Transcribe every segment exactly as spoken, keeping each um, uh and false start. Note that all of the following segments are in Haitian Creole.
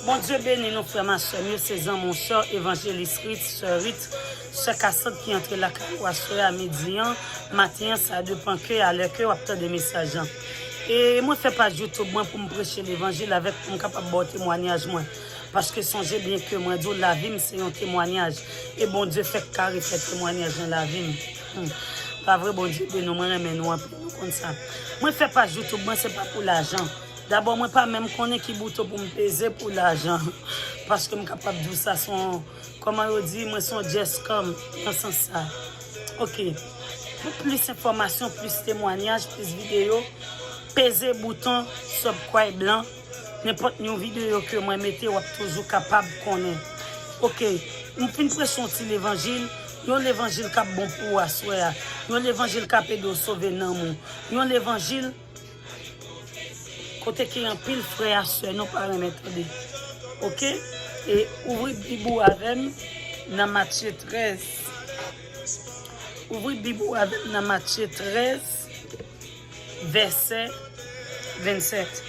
Bondye beni nou, frè m ak sè m yo, se zanmi w, sè Evanjelis Rit, sè Rit, sè Kasant ki antre lakay ou aswè a, midi an, maten an, sa depan ke, alè ke w ap tande mesaj lan. E mwen fè paj YouTube mwen pou m preche levanjil avèk, pou m kapab ba w temwanyaj mwen. Paske sonje byen ke mwen di w, lavi m se yon temwanyaj. E Bondye fèk ka refè temwanyaj nan lavi m. Hmm. Pa vre, Bondye beni w, mwen renmen nou anpil, nou konn sa. Mwen fè paj YouTube mwen, se pa pou lajan. Dabò, mwen pa menm konnen ki bouton pou m peze pou lajan. Paske m kapab di w sa se yon, kòman yo di, mwen se yon just come nan sans sa. Oke. Pou plis enfòmasyon, plis temwanyaj, plis videyo, peze bouton subscribe lan. Nenpòt yon videyo ke mwen mete, w ap toujou kapab konnen. Oke. M fin preche yon ti levanjil. Yon levanjil k ap bon pou ou aswè a. Yon levanjil k ap ede w sove nanm ou. Yon levanjil kote ke anpil frè ak sè nou pa renmen tande. Oke? E ouvri Bib ou avè m nan Matye trèz. Ouvri Bib ou avè m nan Matye trèz, vèsè vennsèt.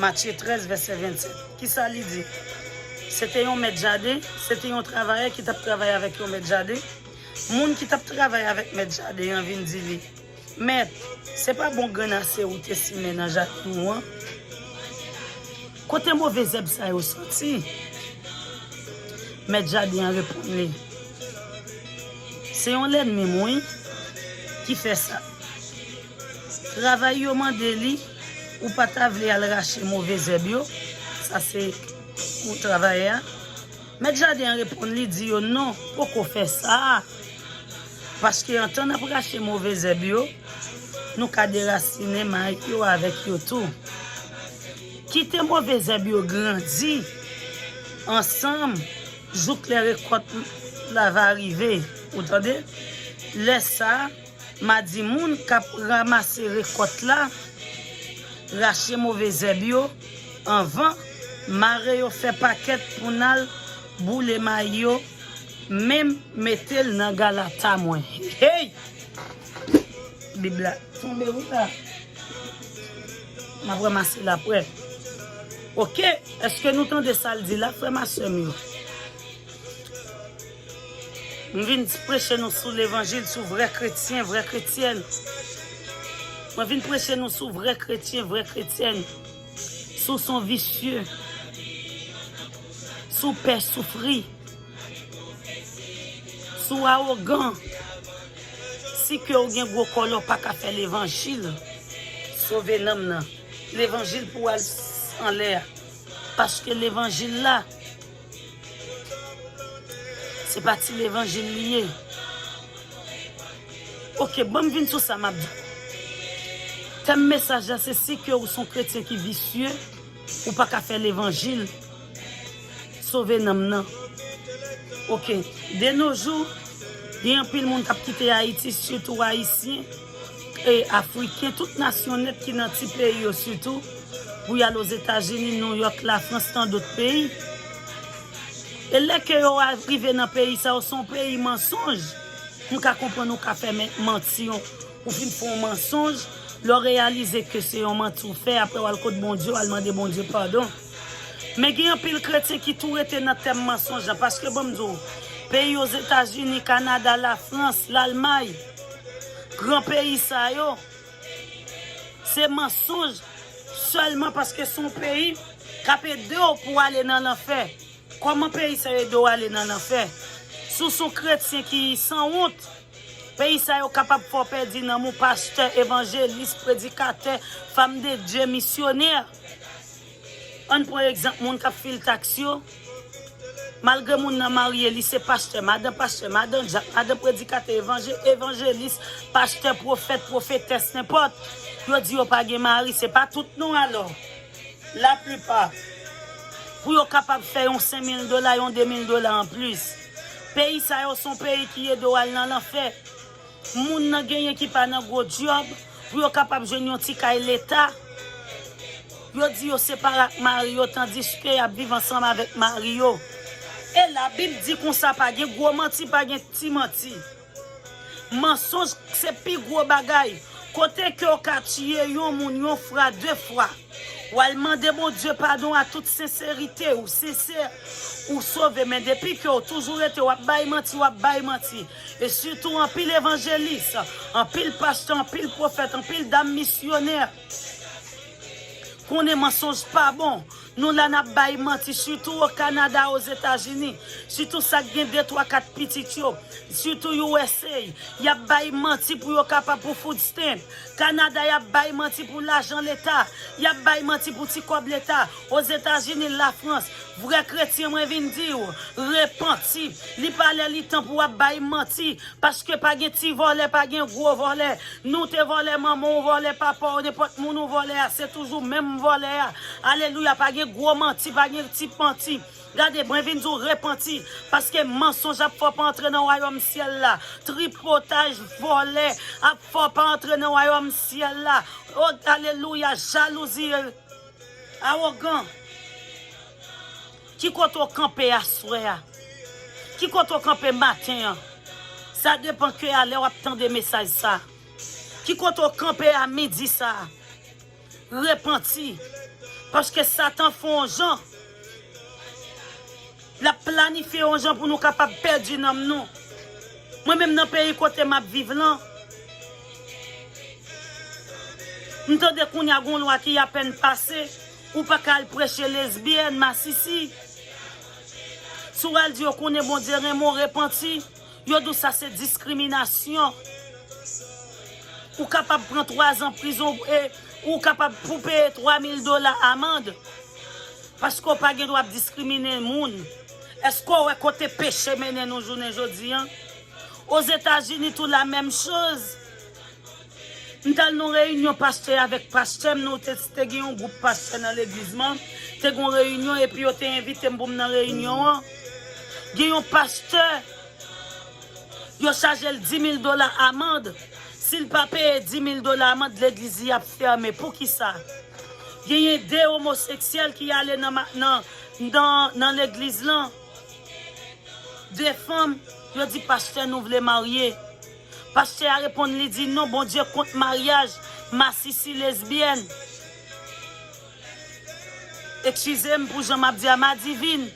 Matye trèz, vèsè vennsèt. Kisa li di? Se te yon mèt jaden, se te yon travayè ki t ap travay avèk yon mèt jaden. Moun ki t ap travay avèk mèt jaden an vin di li, Mèt, se pa bon grenn ase ou te simen nan jaden ou an? Kote move zèb sa yo soti? Mèt jaden an reponn li, Se yon lènmi m, wi, ki fè sa. Travay yo mande li, ou pa ta vle al rache move zèb yo? Sa se pou travayè a. Mèt jaden an reponn li, di yo, Non, poko fè sa. Paske antan n ap rache move zèb yo, nou ka derasinen may yo avèk yo tou. Kite move zèb yo grandi ansanm jouk lè rekòt la va rive. Ou tande? Lè sa a, m a di moun k ap ranmase rekòt la, rache move zèb yo anvan, mare yo fè pakèt pou n al boule may yo, menm mete l nan galata mwen. Hey! Bib la tonbe wi la. M ap ranmase l aprè. Oke, èske nou tande sa l di la, frè m ak sè m yo? M vin preche nou sou levanjil, sou vrè kretyen, vrè kretyèn. Mwen vin preche nou sou vrè kretyen, vrè kretyèn. Si w se yon visye, si w pè soufri, si w awogan, si ke w gen gwo kòlè, w pa ka fè levanjil sove nanm nan. Levanjil pou w al anlè a. Paske levanjil la, se pa ti levanjil li ye. Oke, ban m vin sou sa m ap di. Tèm mesaj la, se si ke ou se yon kretyen ki visye, ou pa ka fè levanjil sove nanm nan. Oke, de nos jours, gen anpil moun k ap kite Ayiti, sitou Ayisyen, e Afriken, tout nasyon nèt ki nan ti peyi yo sitou, pou y al Ozetazini, Nouyòk, Lafrans, tan dòt peyi. E lè ke yo a rive nan peyi sa yo, se yon peyi mansonj. M ka konprann ou ka fè men-, manti, yon, ou fin fè yon mansonj, lè w reyalize ke se yon manti ou fè, apre w al kot Bondye, w al mande Bondye padon. Men gen anpil kretyen ki tou rete nan tèm mansonj lan, paske ban m di w, peyi Ozetazini, Kanada, Lafrans, Lalmay, gran peyi sa yo, se mansonj sèlman paske se yon peyi k ap ede w pou w ale nan lanfè. Kòman peyi sa yo ede w ale nan lanfè? Si w se yon kretyen ki sanwont, peyi sa yo kapab fè w pèdi nanm ou, pastè, evanjelis, predikatè, fanm de Dye, misyonè. Ann pran egzanp moun k ap fil taks yo. Malgre moun nan marye, li se pastè, madan pastè, madan dyak, madan predikatè, evanje-, evanjelis, pastè, pwofèt, pwofetès, nenpòt. Yo di yo pa gen mari, se pa tout non alò. Laplipa, pou yo kapab fè yon senk mil dola, yon de mil dola anplis. Peyi sa yo se yon peyi ki ede w al nan lanfè. Moun nan genyen ki pa nan gwo djòb, pou yo kapab jwenn yon ti kay leta. Yo di yo separe ak mari yo, tandiske y ap viv ansanm avèk mari yo. E Labib di konsa, pa gen gwo manti, pa gen ti manti. Mansonj se pi gwo bagay. Kote ke w ka tiye yon moun yon fwa, de fwa, W al mande Bondye padon a tout senserite, ou sensè, ou sove, men depi ke w toujou rete, w ap bay manti, w ap bay manti. E sitou anpil evanjelis, anpil pastè, anpil pwofèt, anpil dam misyonè. Konnen mansonj pa bon. Nou la n ap bay manti, sitou o Kanada, Ozetazini, sitou sa k gen de, twa, kat pitit yo, sitou U S A, y ap bay manti pou yo kapab pou food stamp. Kanada, y ap bay manti pou lajan leta, y ap bay manti pou ti kòb leta. Ozetazini, Lafrans, vrè kretyen, mwen vin di w, repanti. Li pa lè li tan pou w ap bay manti, paske pa gen ti vòlè, pa gen gwo vòlè. Nou te vòlè manman w, vòlè papa w, nenpòt moun ou vòlè a, se toujou menm vòlè a. Alelouya, pa gen gwo manti, pa gen ti manti. Gade, mwen vin di w repanti, paske mansonj ap fè w pa antre nan wayòm syèl la. Tripotaj, vòlè ap fè w pa antre nan wayòm syèl la. O, alelouya, jalouzi, awogan. Ki kote w kanpe aswè a? Ki kote w kanpe maten an? Sa depan ke a lè w ap tande mesaj sa. Ki kote w kanpe a midi sa? Repanti. Paske Satan fè yon jan. L ap planifye yon jan pou nou kapab pèdi nanm nou. Mwen menm nan peyi kote m ap viv lan, m tande kounye a gon lwa ki apèn pase, ou pa ka al preche lesbyèn, masisi. Si w al di yo konnen Bondye renmen w, repanti, yo di w sa se diskriminasyon. Ou kapab pran twa zan prizon e ou kapab pou peye twa mil dola amann. Paske w pa gen dwa ap diskrimine moun. Èske w wè kote peche mennen nou jounen jodi an? Ozetazini tou la menm choz. M t al nan reyinyon pastè avèk pastè m, nou te, te gen yon gwoup pastè nan legliz mwen, te gen yon reyinyon epi yo te envite m pou m nan reyinyon an. Gen yon pastè, yo chaje l di mil dola amann. Si l pa peye di mil dola amann, legliz li ap fèmen. Poukisa? Genyen de omoseksyèl ki ale nan, ma- nan, nan, nan legliz lan. De fanm, yo di, "Pastè, nou vle marye." Pastè a reponn, li di, "Non, Bondye kont maryaj, masisi, lesbyèn." Eskize m pou jan m ap di a, madivin.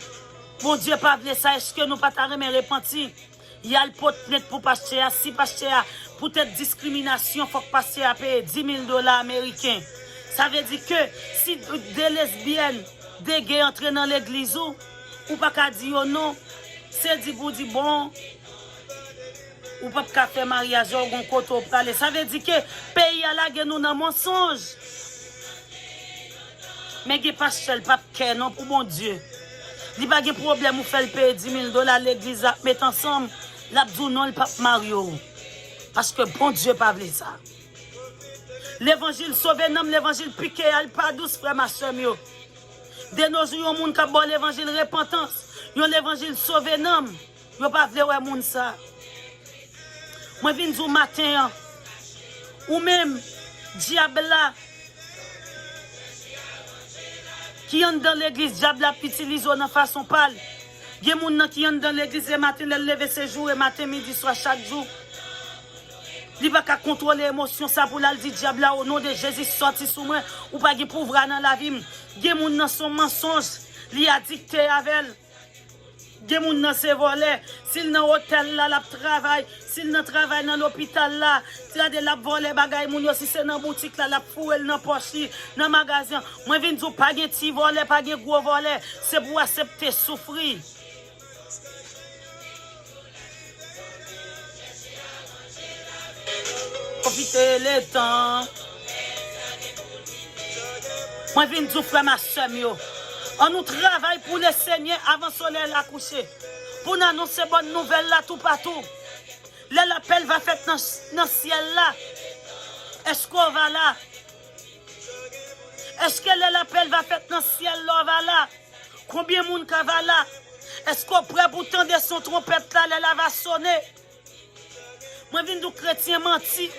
Bondye pa vle sa, èske nou pa ta renmen repanti? Y al pot plent pou pastè a, si pastè a, poutèt diskriminasyon, fòk pastè a peye di mil dola ameriken. Sa vle di ke si de lesbyèn, de gay antre nan legliz ou, ou pa ka di yo non. Se di pou di, bon, ou p ap ka fè maryaj la, ou gon kote w prale. Sa vle di ke peyi a lage nou nan mansonj. Men gen pastè, l p ap kè non pou Bondye. Li pa gen pwoblèm ou fè l peye di mil dola, legliz la ap met ansanm, l ap di w non, l p ap marye w. Paske Bondye pa vle sa. Levanjil sove nanm, levanjil pike a, l pa dous, frè m ak sè m yo. De nos jours, yon moun k ap ba w levanjil repantans, yon levanjil sove nanm, yo pa vle wè moun sa. Mwen vin di w maten an, ou menm, dyab la, ki anndan legliz, dyab la ap itilize w nan fason pa l. Gen moun nan ki anndan legliz, lè maten, lè l leve, se joure maten, midi, swa, chak jou. Li pa ka kontwole emosyon sa pou l al di dyab la, "O non de Jezi, sòti sou mwen, ou pa gen pouvwa nan lavi m." Gen moun nan se yon mansonj, li adikte avè l. Gen moun nan se vòlè, si l nan otèl la, l ap travay, si l nan travay nan lopital la, gade l ap vòlè bagay moun yo, si se nan boutik la, l ap foure l nan pòch li, nan magazen. Mwen vin di w, pa gen ti vòlè, pa gen gwo vòlè, se pou w aksepte soufri. Pwofite letan. Mwen vin di w, frè m ak sè m yo, ann nou travay pou Lesenyè avan solèy la kouche, pou n anonse bòn nouvèl la toupatou. Lè lapèl va fèt nan, nan syèl la, èske w va la? Èske lè lapèl va fèt nan syèl la, w va la? Konbyen moun ka va la? Èske w prè pou tande son twonpèt la lè l a va sone? Mwen vin di w, kretyen manti,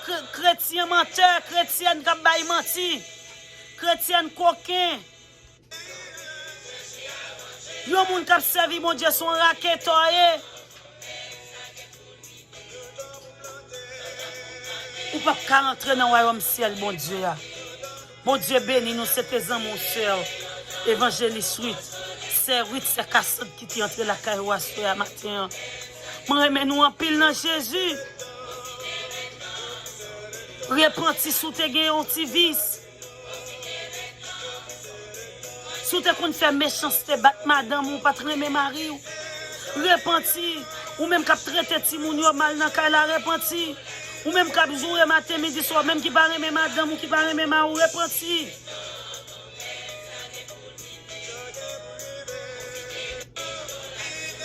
kre- kretyen mantè, kretyèn k ap bay manti, kretyèn koken. Yon moun k ap sèvi Bondye se yon raketè w ye. Ou p ap ka rantre nan wayòm syèl Bondye a. Bondye beni nou, se te zanmi w, sè Evanjelis Ruth, sè Ruth, sè Kasant ki te antre lakay ou aswè a maten an. Mwen renmen nou anpil nan Jezi. Repanti si w te gen yon ti vis. Si w te konn fè mechanste, bat madanm ou, pa t renmen mari w, repanti. Ou menm k ap trete timoun yo mal nan kay la, repanti. Ou menm k ap joure maten, midi, swa, ou menm ki pa renmen madanm ou, ki pa renmen mari w, repanti.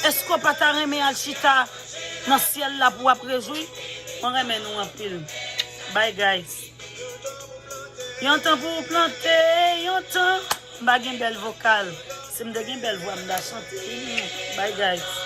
Èske w pa ta renmen al chita nan syèl la pou w ap rejwi? Mwen renmen nou anpil. Bye, guys. Yon tan pou w plante, yon tan. M pa gen bèl vokal. Si m te gen bèl vwa, m ta chante. Bye, guys.